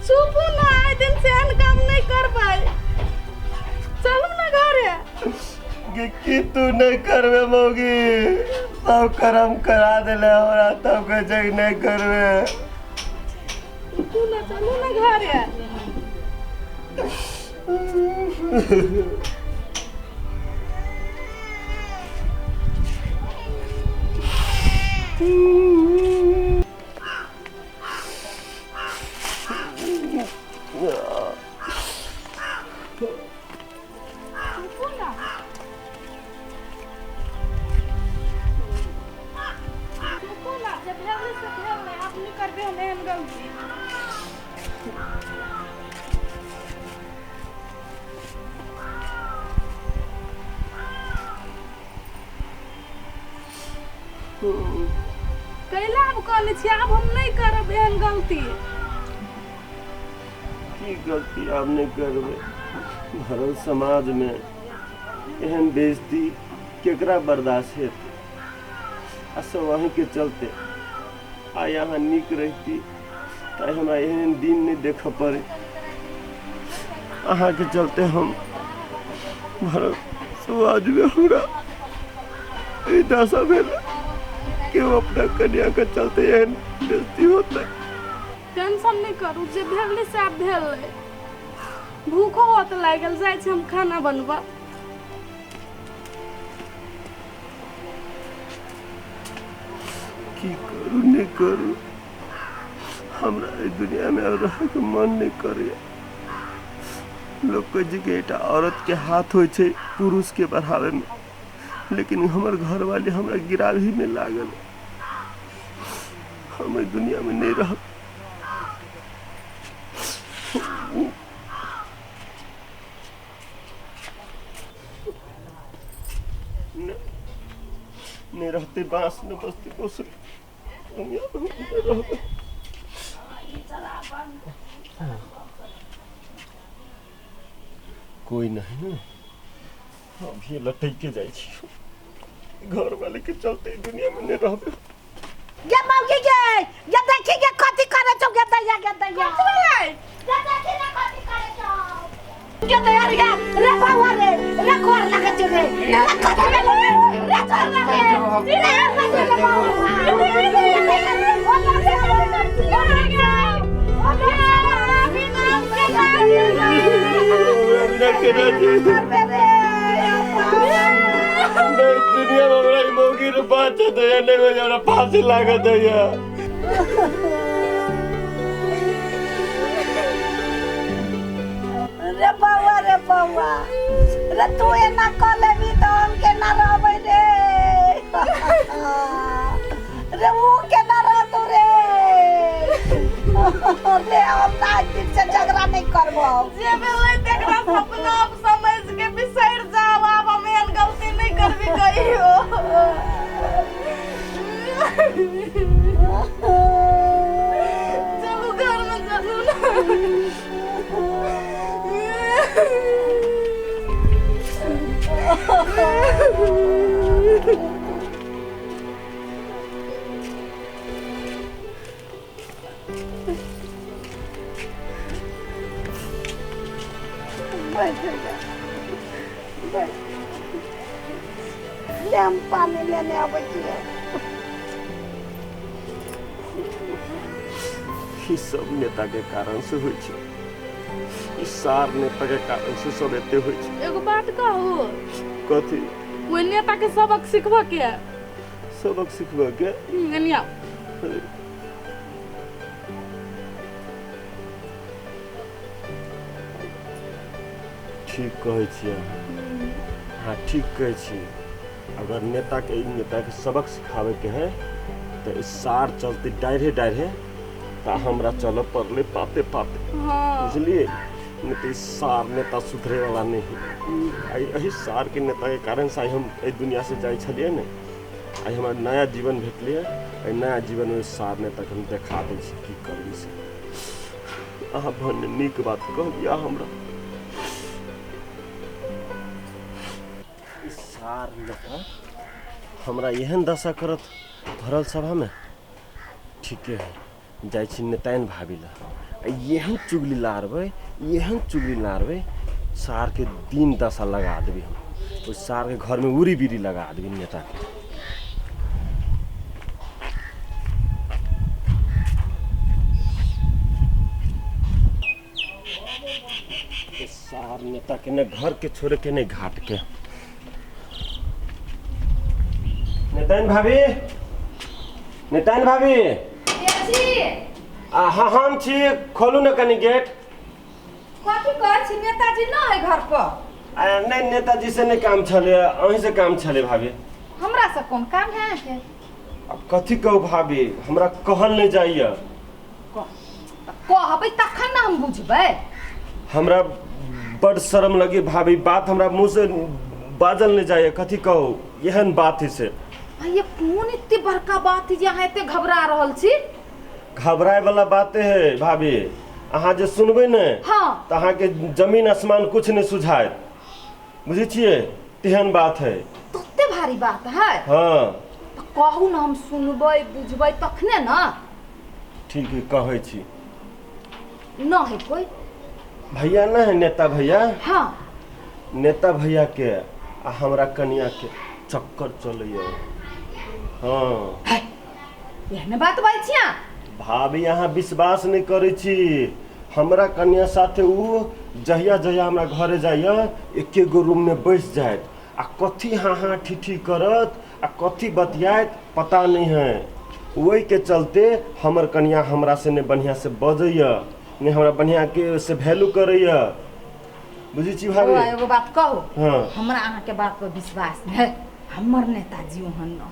चुप ना, आइ दिन से एहन काम नहि करबै। चलू ना घरे। कि की तू नहीं करबे मौगी? सब करम करा देले हमरा, तब कहै छै कि नहीं करबे। चुपू ना, चलू ना घरे। चुपू ना। चुपू ना, जे भेल से भेल, नहि आब नहि करबै हम एहन गलती। कैला आब कहने छी, आब हम नहि करब एहन गलती। की गलती आब नहि करबै? भरल समाजमे एहन बेइज्जती केकरा बर्दाश्त हेतै? आ सब अहीँके चलते। आइ अहाँ नीक रहिती तऽ आइ हमरा एहन दिन नहि देखऽ पड़ै। अहाँके चलते हम भरल समाजमे हमरा ई दशा भेल। केओ अपना कन्याके चलते एहन बेइज्जती होतै? टेंशन नहि करू, जे भेल से आब भेल। भूखो होत लागि जाइ छै, हम खाना बनबऽ। की करू नहि करू, हमरा एहि दुनियामे आब रहैके मन नहि करैए। लोक कहै छै कि एकटा औरतके हाथ होइ छै पुरुषके बढ़ाबैमे, लेकिन हमर घरवाली हमरा गिराबहीमे लागल। हम एहि दुनियामे नहि रहब। नहि रहतै बाँस नहि बचतै कोसरी, दुनियामे नहि रहबै। कोई नहीं ने, अभी लटक के जाइ छी। घर वाले के चलते ई दुनिया में नहीं रहबे। गे मौगी गे, गे देखी गे कथी करे छौ। गे दैया, गे दैया। कथी भेलै? गे देखी ने कथी करे छौ। गे दैया रे, रे बाबा रे, रे कोर लगे छौ रे, रे कथी भेलै रे, रे चोर लगे रे, रे कथी रे बाबा। हमरा केना जी नहीं दुनिया में हमरा ई मौगी रे बाँचत है नहीं, हमरा फांसी लागत है। रे बौआ, रे बौआ रे, तू एना कऽ लेबी तऽ हम केना रहबै रे? रे ऊ केना रहतौ रे? रे हम ना एक दिन से झगड़ा नहीं करबो। जे भेलै तकरा सपना आब समझ के बिसरि जाओ। आब हम एहन गलती नहि करबी कहियो। चलू घरमे, चलू ना। बैठ जा, बैठ ले, हम पानी लेने अबै छियै। ई सब नेता के कारण से होइ छै। ई सार नेता के कारण से सब एते होइ छै। एगो बात कहू? कथी? ओहि नेता के सबक सिखबऽ के। सबक सिखबऽ के? एनी आउ। ठीक कहै छियै अहाँ। ठीक कहै छियै। अगर नेताके, ई नेताके सबक सिखाबैके है तऽ ई सार चलते डाढ़े डाढ़े, तऽ हमरा चलऽ पड़लै पाते पाते। बुझलियै नहि? तऽ ई सार नेता सुधरे वाला नहि है। आइ एहि सारके नेताके कारण से आइ हम एहि दुनिया से जाइ छलियै ने, आइ हमरा नया जीवन भेटलै। एहि नया जीवनमे सार नेताके हम देखा दै छी की करबै से। अहाँ भने नीक बात कहलियै हमरा। ई सार नेता हमरा एहन दशा करत भरल सभामे? ठीके है, जाइ छी नेताइन भाभी लए आ एहन चुगली लारबै, एहन चुगली लारबै, सारके दिन दशा लगा देबै हम। ओहि सारके घरमे उड़ी बीड़ी लगा देबै नेताके। सार नेता के ने घर के छोड़े के ने घाट के। नेताइन भाभी, नेताइन भाभी। आ हाँ हम छी, खोलू ने कनी गेट। कथी कहै छी, नेताजी न है घर पर? आ, नहीं नेताजी से नहीं काम छले, अहीं से काम छले भाभी। हमरा से कोन काम है अहाँके? अब कथी कहू भाभी, हमरा कहल नहीं जाइए। कहबै तखन ने हम बुझबै। हमरा बड़ शर्म लगी भाभी, बात हमरा मुँह से बाजल नहीं जाइए, कथी कहू, एहन बात है से। ये कोन एते बड़का बात है जे अहाँ एते घबरा रहल छी? घबराए वाला बात है भाभी, अहाँ जे सुनबै ने हाँ। तऽ अहाँके जमीन आसमान कुछ नहीं सुझायत, बुझै छियै, तेहन बात है। तते भारी बात है? हाँ। तऽ कहू ने, हम सुनबै बुझबै तखने ने। ठीक है, कहै छी। न है कोई भैया न है नेता भैया? हाँ। नेता भैया के आ हमरा कनिया के चक्कर चलैया। हाँ। एहने बात बाजै छी अहाँ? भाभी अहाँ विश्वास नहीं करै छी, हमरा कनिया साथे उ जहिया जहिया हमरा घरे जाइया एके गो रूम में बैस जायत आ कथी हाँ हाँ ठीठी करत आ कथी बतियात पता नहीं है। वही के चलते हमर कनिया हमरा से नहीं बढ़िया से बजैया, नहीं हमरा बढ़िया के से वैल्यू करैया, बुझै छी भाभी? बौआ, एगो बात कहू? हाँ। हमरा अहाँके बात पर विश्वास है, हमर नेताजी ओहन न।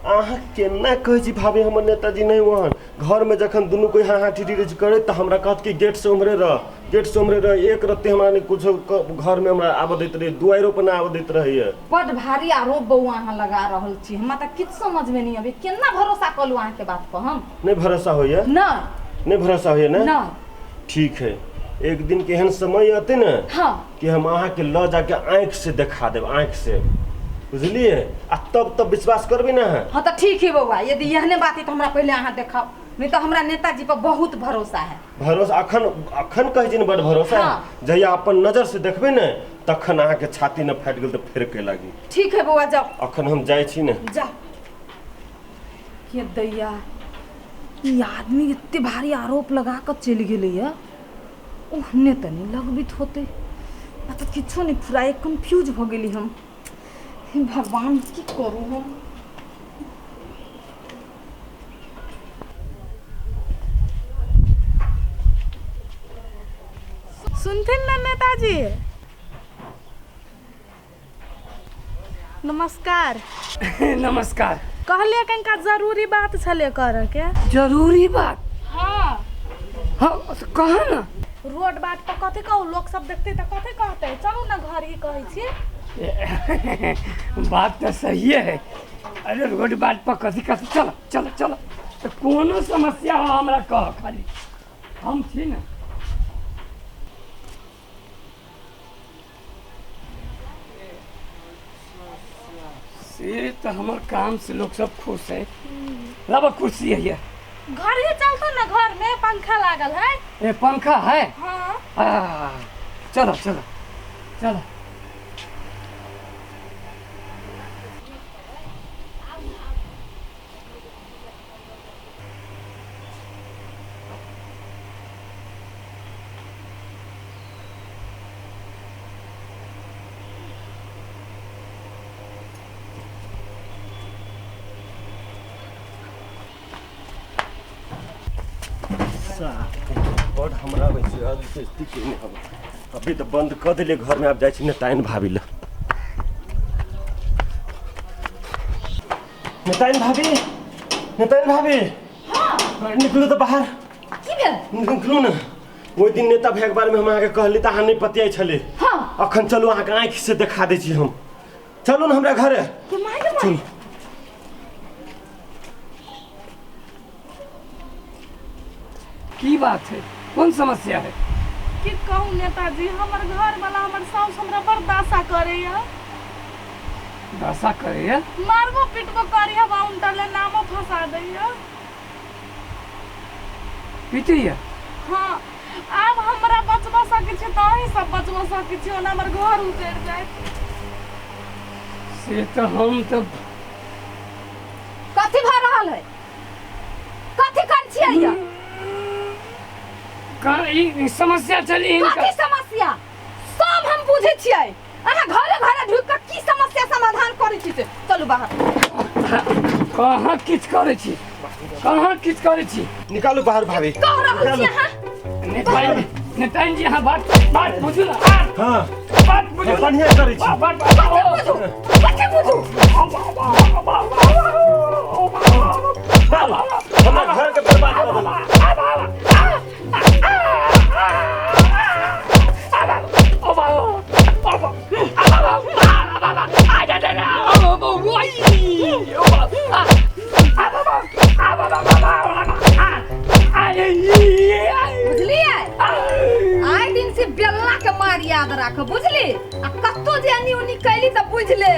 अहाँ केना कहै छी भाभी हमर नेताजी नहीं ओहन? घर में जखन दुनू कोई हाँ हाँ ठीठी रहै करे तऽ हमरा कहत कि गेट से उम्हरे रह, गेट से उम्हरे रह, एक रत्ती हमरा नहीं कुछो घर में हमरा आबऽ दैत रहै, दुआरिओ पर ना आबऽ दैत रहैया। बड भारी आरोप बौआ अहाँ लगा रहल छी, हमरा तऽ किछु समझ में नहीं अबै, केना भरोसा कऽ लू अहाँके बात पर हम? नहीं भरोसा होइया? नहीं। नहीं भरोसा होइया ना? नहीं। ठीक है, एक दिन के एहन समय अतै ने हाँ। कि हम अहाँके लऽ जाके आँखि से देखा देब, आँखि से, बुझलियै? आ तब तब विश्वास करबै ने अहाँ? हाँ तऽ ठीक है बौआ, यदि एहने बात है तऽ हमरा पहिले अहाँ देखाउ, नहीं तऽ हमरा नेताजी पर बहुत भरोसा है। भरोसा अखन अखन कहै छी ने बड़ भरोसा है। हाँ। जहिया अपन नजर से देखबै ने तखन अहाँके छाती ने फाटि गेल तऽ फेर के लागी। ठीक है बौआ, जाओ। अखन हम जाइ छी ने। जाओ। के दैया, ई आदमी एते भारी आरोप लगा कऽ चलि गेलैया, ओहने तऽ नहि लगबैत होतै, तऽ किछो नहि फुराए, कन्फ्यूज भऽ गेली हम। हे भगवान, की करू हम? सुनथिन ना नेताजी? नमस्कार। नमस्कार। कहलियै कनिका जरूरी बात छलै करऽ के। जरूरी बात? हाँ। हाँ, तो कह ना। रोड बाट पर कथी कहू, लोक सब देखतै तऽ कथी कहतै, चलू ना घर ही कहै छी। बात तऽ सही है। अरे रोड बाट पर कथी कथी, चलो चलो चलो, तो कोनो समस्या हो हमरा कह, खाली हम छी ना। से तो हमर काम से लोग सब खुश है। लाबा कुर्सी है ये। घर ही चलतो ना, घर में पंखा लागल है। ए पंखा है? हाँ। आ, चलो चलो चलो। बड़ हमरा आबै छै, आज बेइज्जती केने हब। अभी तऽ बंद कऽ देलियै घर में, आब जाइ छी नेताइन भाभी लग। नेताइन भाभी, नेताइन भाभी। हाँ। निकलू तऽ बाहर। की भेल? निकलू ने। ओहि दिन नेता भैया के बारे में हम अहाँके कहली तऽ अहाँ नहि पतियाइ छलै। हाँ। अखन चलू अहाँके आँखि से देखा दै छी हम। चलू ने हमरा घरे। के माय गे माय। चलू। की बात है, कौन समस्या है? की कहूँ नेताजी, हमर घर वाला हमर साउस हमरा बड़ दासा करैया। दासा करैया? मारबो पिटबो करैया, बाउंडर ले नामो फंसा दैया। पीटैया? हाँ, आब हमरा बचबा सकै छी तऽ अहीं सब बचबा सकै छी, ओना हमर घर उजड़ि जायत। से तऽ हम तऽ कथी भऽ रहल है? कथी कर छियै यौ? कहाँ ई समस्या चली हिनका? कथी समस्या सब हम बुझै छियै। अहाँ घरे घरे ढुकि कऽ की समस्या समाधान करै छी से चलू बाहर। कहाँ किछु करै छी, कहाँ किछु करै छी? निकालू बाहर भाभी। कह रहल छी अहाँ। नेताजी, नेताजी अहाँ बात बात बुझू ना। हाँ, बात बुझू ना। बढ़िया करै छी। बात कथी बुझू, कथी बुझू? हमर घर के बर्बाद कऽ देलक। बुझलियै? आइ दिन से बेलना के मार याद राख, बुझली? आ कतौ जे एनी ओनी कैली तऽ बुझि ले।